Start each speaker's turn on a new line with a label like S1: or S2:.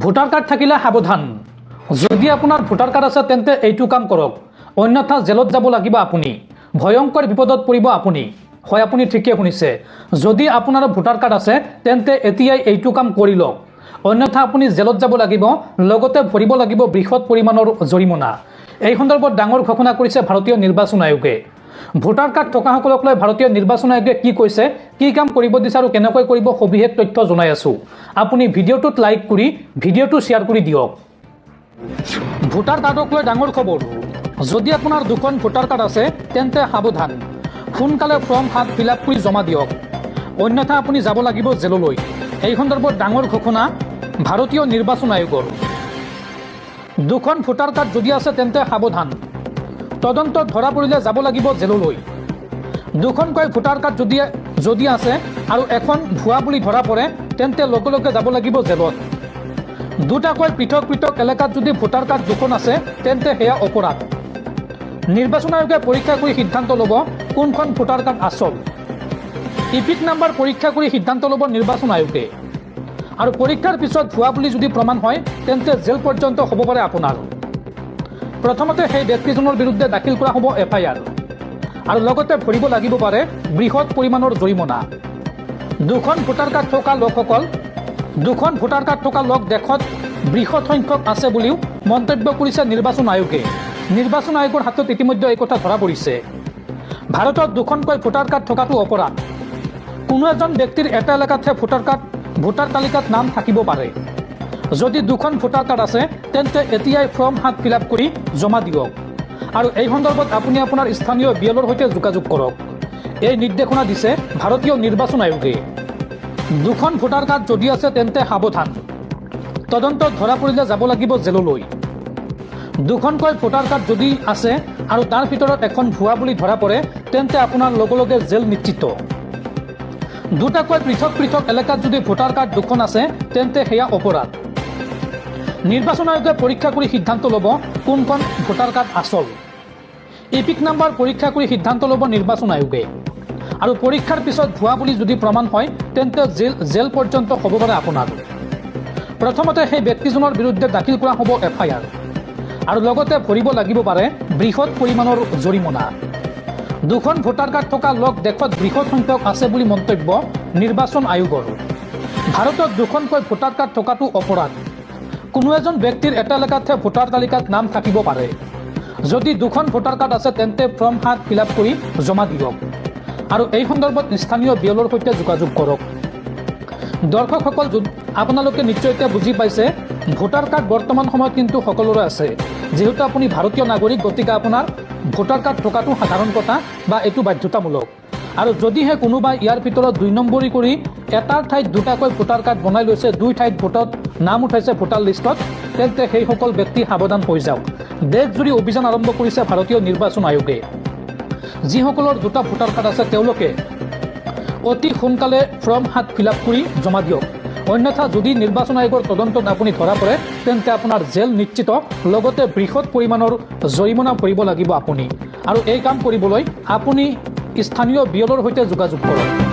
S1: Voter card থাকিলে সাৱধান। যদি আপোনাৰ ভোটাৰ কাৰ্ড আছে তেন্তে এইটো কাম কৰক, অন্যথা জেলত যাব লাগিব আপুনি, ভয়ংকৰ বিপদত পৰিব আপুনি। হয়, আপুনি ঠিকে শুনিছে। যদি আপোনাৰ ভোটাৰ কাৰ্ড আছে তেন্তে এতিয়াই এইটো কাম কৰি লওক, অন্যথা আপুনি জেলত যাব লাগিব, লগতে ভৰিব লাগিব বৃহৎ পৰিমাণৰ জৰিমনা। এই সন্দৰ্ভত ডাঙৰ ঘোষণা কৰিছে ভাৰতীয় নিৰ্বাচন আয়োগে। ভোটাৰ কাৰ্ড থকাসকলক লৈ ভাৰতীয় নিৰ্বাচন আয়োগে কি কৈছে, কি কাম কৰিব দিছে আৰু কেনেকৈ কৰিব সবিশেষ তথ্য জনাই আছোঁ। আপুনি ভিডিঅ'টোত লাইক কৰি ভিডিঅ'টো শ্বেয়াৰ কৰি দিয়ক। ভোটাৰ কাৰ্ডক লৈ ডাঙৰ খবৰ। যদি আপোনাৰ দুখন ভোটাৰ কাৰ্ড আছে তেন্তে সাৱধান, সোনকালে ফৰ্ম 7 ফিল আপ কৰি জমা দিয়ক, অন্যথা আপুনি যাব লাগিব জেললৈ। এই সন্দৰ্ভত ডাঙৰ ঘোষণা ভাৰতীয় নিৰ্বাচন আয়োগৰ। দুখন ভোটাৰ কাৰ্ড যদি আছে তেন্তে সাৱধান, তদন্তত ধৰা পৰিলে যাব লাগিব জেললৈ। দুখনকৈ ভোটাৰ কাৰ্ড যদি আছে আৰু এখন ভুৱা বুলি ধৰা পৰে তেন্তে লগে লগে যাব লাগিব জেলত। দুটাকৈ পৃথক পৃথক এলেকাত যদি ভোটাৰ কাৰ্ড দুখন আছে তেন্তে সেয়া অপৰাধ। নিৰ্বাচন আয়োগে পৰীক্ষা কৰি সিদ্ধান্ত ল'ব কোনখন ভোটাৰ কাৰ্ড আচল। ইপিক নাম্বাৰ পৰীক্ষা কৰি সিদ্ধান্ত ল'ব নিৰ্বাচন আয়োগে। আৰু পৰীক্ষাৰ পিছত ভুৱা বুলি যদি প্ৰমাণ হয় তেন্তে জেল পৰ্যন্ত হ'ব পাৰে আপোনাৰ। প্ৰথমতে সেই ব্যক্তিজনৰ বিৰুদ্ধে দাখিল কৰা হ'ব FIR আৰু লগতে ভৰিব লাগিব পাৰে বৃহৎ পৰিমাণৰ জৰিমনা। দুখন ভোটাৰ কাৰ্ড থকা লোকসকল, দুখন ভোটাৰ কাৰ্ড থকা লোক দেশত বৃহৎ সংখ্যক আছে বুলিও মন্তব্য কৰিছে নিৰ্বাচন আয়োগে। নিৰ্বাচন আয়োগৰ হাতত ইতিমধ্যে এই কথা ধৰা পৰিছে। ভাৰতত দুখনকৈ ভোটাৰ কাৰ্ড থকাটো অপৰাধ। কোনো এজন ব্যক্তিৰ এটা এলেকাতহে ভোটাৰ তালিকাত নাম থাকিব পাৰে। যদি দুখন ভোটাৰ কাৰ্ড আছে তেন্তে এতিয়াই ফৰ্ম 7 ফিল আপ কৰি জমা দিয়ক আৰু এই সন্দৰ্ভত আপুনি আপোনাৰ স্থানীয় BLOৰ সৈতে যোগাযোগ কৰক। এই নিৰ্দেশনা দিছে ভাৰতীয় নিৰ্বাচন আয়োগে। দুখন ভোটাৰ কাৰ্ড যদি আছে তেন্তে সাৱধান, তদন্তত ধৰা পৰিলে যাব লাগিব জেললৈ। দুখনকৈ ভোটাৰ কাৰ্ড যদি আছে আৰু তাৰ ভিতৰত এখন ভুৱা বুলি ধৰা পৰে তেন্তে আপোনাৰ লগে লগে জেল নিশ্চিত। দুটাকৈ পৃথক পৃথক এলেকাত যদি ভোটাৰ কাৰ্ড দুখন আছে তেন্তে সেয়া অপৰাধ। নিৰ্বাচন আয়োগে পৰীক্ষা কৰি সিদ্ধান্ত ল'ব কোনখন ভোটাৰ কাৰ্ড আচল। ইপিক নাম্বাৰ পৰীক্ষা কৰি সিদ্ধান্ত ল'ব নিৰ্বাচন আয়োগে। আৰু পৰীক্ষাৰ পিছত ভুৱা বুলি যদি প্ৰমাণ হয় তেন্তে জেল পৰ্যন্ত হ'ব পাৰে আপোনাৰ। প্ৰথমতে সেই ব্যক্তিজনৰ বিৰুদ্ধে দাখিল কৰা হ'ব FIR আৰু লগতে ভৰিব লাগিব পাৰে বৃহৎ পৰিমাণৰ জৰিমনা। দুখন ভোটাৰ কাৰ্ড থকা লোক দেশত বৃহৎ সংখ্যক আছে বুলি মন্তব্য নিৰ্বাচন আয়োগৰ। ভাৰতত দুখনকৈ ভোটাৰ কাৰ্ড থকাটো অপৰাধ। কোনো এজন ব্যক্তিৰ এটা এলেকাতহে ভোটাৰ তালিকাত নাম থাকিব পাৰে। যদি দুখন ভোটাৰ কাৰ্ড আছে তেন্তে ফৰ্ম 7 ফিল আপ কৰি জমা দিয়ক আৰু এই সন্দৰ্ভত স্থানীয় BLOৰ সৈতে যোগাযোগ কৰক। দৰ্শকসকল, আপোনালোকে নিশ্চয় এতিয়া বুজি পাইছে, ভোটাৰ কাৰ্ড বৰ্তমান সময়ত কিন্তু সকলোৰে আছে। যিহেতু আপুনি ভাৰতীয় নাগৰিক, গতিকে আপোনাৰ ভোটাৰ কাৰ্ড থকাটো সাধাৰণ কথা বা এইটো বাধ্যতামূলক। আৰু যদিহে কোনোবাই ইয়াৰ ভিতৰত 2 নম্বৰী কৰি এটাৰ ঠাইত দুটাকৈ ভোটাৰ কাৰ্ড বনাই লৈছে, দুই ঠাইত ভোটত নাম উঠাইছে ভোটাৰ লিষ্টত, তেন্তে সেইসকল ব্যক্তি সাৱধান হৈ যাওক। দেশজুৰি অভিযান আৰম্ভ কৰিছে ভাৰতীয় নিৰ্বাচন আয়োগে। যিসকলৰ দুটা ভোটাৰ কাৰ্ড আছে তেওঁলোকে অতি সোনকালে ফৰ্ম 7 ফিল আপ কৰি জমা দিয়ক, অন্যথা যদি নিৰ্বাচন আয়োগৰ তদন্তত আপুনি ধৰা পৰে তেন্তে আপোনাৰ জেল নিশ্চিত, লগতে বৃহৎ পৰিমাণৰ জৰিমনা ভৰিব লাগিব আপুনি। আৰু এই কাম কৰিবলৈ আপুনি স্থানীয় BLOৰ সৈতে যোগাযোগ কৰক।